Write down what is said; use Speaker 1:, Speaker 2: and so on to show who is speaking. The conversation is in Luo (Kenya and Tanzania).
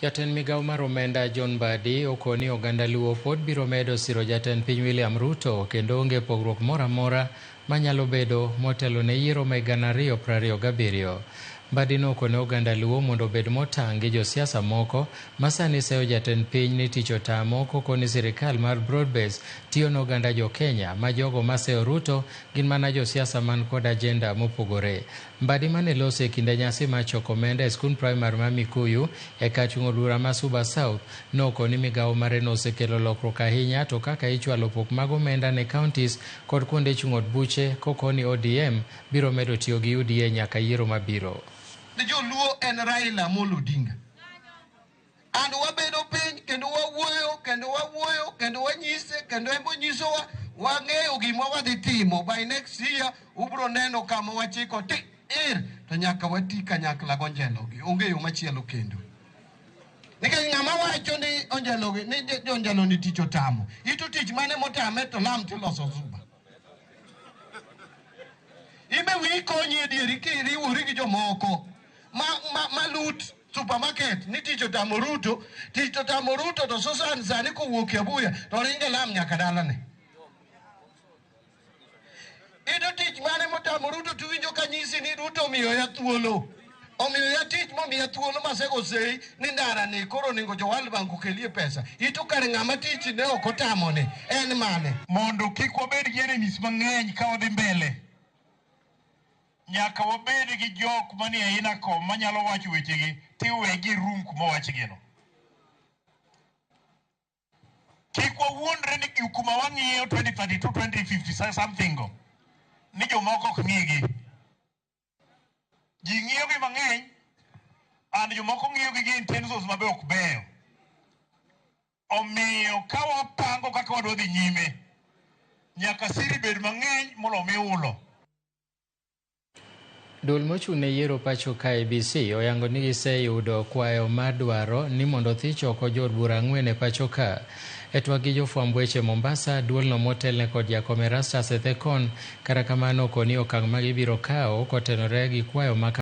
Speaker 1: Jatend migao mar omenda John Mbadi okoni oganda Luo pod biro medo siro jatend piny William Ruto kendo onge pogruok moro amora manyalo bedo motelo ne yiero ma 2027. Mbadi nokone oganda Luo mondo obed motang' gi josiasa moko ma sani seyo jatend piny ni tich otamo kokoni sirikal mar Broad-Based tiyo ne oganda jo Kenya ma jogo maseyo Ruto gin mana josiasa man kod ajenda mopogore. Mbadi mane loso e kinde nyasi mar choko omenda e skund primar ma Mikuyu e kar chung' od bura ma Suba South nokoni migawo mare no osekelo lokruok ahinya to kaka ichwalo pok mag omenda ne counties kod kuonde chung' od buche kokoni ODM biro medo tiyo gi UDA nyaka yiero mabiro.
Speaker 2: Joluo en Raila Amolo Odinga. And wabedo piny kendo wawuoyo kendo wawuoyo kendo wanyise kendo en bonyisowa wang'eyo gima wadhi timo by next year ubro neno kama wachiko ti ir to nyaka wati kanyakla gonjelogi onge yo machielo kendo nikech ng'ama wacho ni onjelogi ni jonjelo ni tich otamo ito tich mane motame to lam tiloso zuba imbe wiyi konyi e dieri kiriwori gi jomoko ma, ma, ma lut supermarket ni tich otamo Ruto, tich otamo Ruto to Susan sani kowuok Kiabuya to ringe lam nyaka dalane. Ito tich mane motamo Ruto tuwinjo ka nyisi ni Ruto omiyo ya thuolo. Omiyo ya tich momiya thuolo masego sei ni ndara ni koro onego jo World Bank okelie pesa. Ito kare ng'ama tich ne ok otamo ni en mane?
Speaker 3: Mondo kik wabed gi enemies mang'eny ka wadhi mbele, nyaka wabed gi jok manie inacom manyalo wacho wechegi tiwegi e room kuma owachgino. Kik wawuondre ni kuma wang'iyo 2032, 2050 something go ni jomoko ok ng'igi. Ji ng'iyogi mang'eny and jomoko ng'iyogi gi intentions mabe ok beyo. Omiyo ka wapango kaka wadwa dhi nyime, nyaka siri bed mang'eny moloyo miulo.
Speaker 1: Duol mochung' ne yiero pacho ka IEBC oyango ni giseyudo kwayo mar dwaro ni mondo othich oko jood bura ang'wen e pacho ka. E twak gi jofwamb weche Mombasa, duolno motelne kod jakom Erastus Ethekon kata kamano okoni okang' ma gibiro kawo kotenore gi kwayo ma